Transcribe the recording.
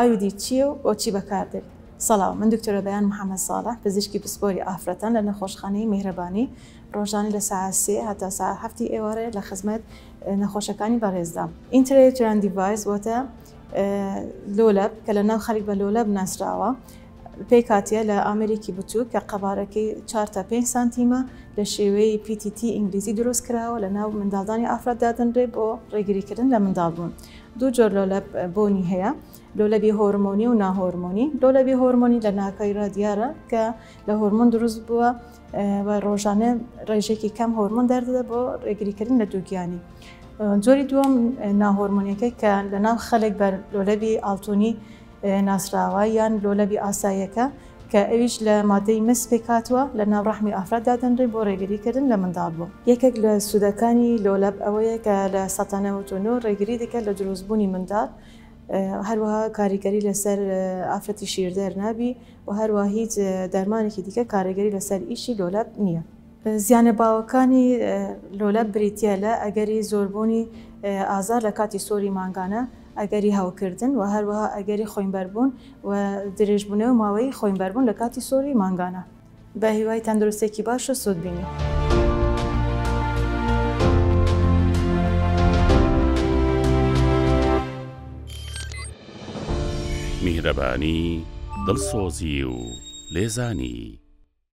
IUD چییە و بۆچی بەکاردێت؟ سڵاو، من دکتۆرە بەیان محەمەد ساڵح، پزیشکی پسپۆری ئافرەتان لە نەخۆشخانەی میهرەبانی، ڕۆژانە لە سەعات سێ هەتا سەعات حەفتی ئێوارێ لە خزمەت نەخۆشەکانی بەڕێزدام. Intrauterine device واتە لۆلەب کە لە ناو خەڵک بە لۆلەب ناسراوە، پێکهاتیە لە ئامێرێکی بچووک کە قەبارەکەی چوار تا پێنج سانتیمە، لە شێوەی پیتی تی ئینگلیزی دروست کراوە، لە ناو منداڵدانی ئافرەت دادەنرێت بۆ ڕێگریکردن لە منداڵبوون. دوو جۆر لۆلەب بۆنی هەیە، لۆلەبی هۆرمۆنی و ناهۆرمۆنی. لۆلەبی هۆرمۆنی لە ناکەیڕا دیارە کە لە هۆرمۆن دروست بووە و ڕۆژانە ڕێژێکی کەم هۆرمۆن دەردەدە بۆ ڕێگریکردن لە دووگیانی. جۆری دووەم ناهۆرمۆنیەکە کە لە ناو خەلک بە لۆلەبی ئاڵتونی ناسراوە یان لۆلەبی ئاساییەکە کە ئەویش لە مادەی مس پێکهاتووە لە ناو ڕەحمی ئافرەت دادەنرێت بۆ ڕێگریکردن لە منداڵبوون. یەکێک لە سوودەکانی لۆلەب ئەوەیە کە لە 99% ڕێگری دەکات لە دروستبوونی منداڵ، هەروەها کاریگەری لەسەر ئافرەتی شیردەر نابی و هەروەها هیچ دەرمانێکی دیکە کاریگەری لەسەر ئیشی لۆلەب نییە. زیانە باوەکانی لۆلەب بریتییە لە ئەگەری زۆربوونی ئازار لە کاتی سۆری مانگانە، ئەگەری هەوکردن و هەروەها ئەگەری خۆینبەربوون و درێژبوونەوەی ماوەی خۆینبەربوون لە کاتی سۆری مانگانە. بە هیوای تەندروستیەکی باش و سوودبینی. میهرەبانی، دڵسۆزی و لێزانی.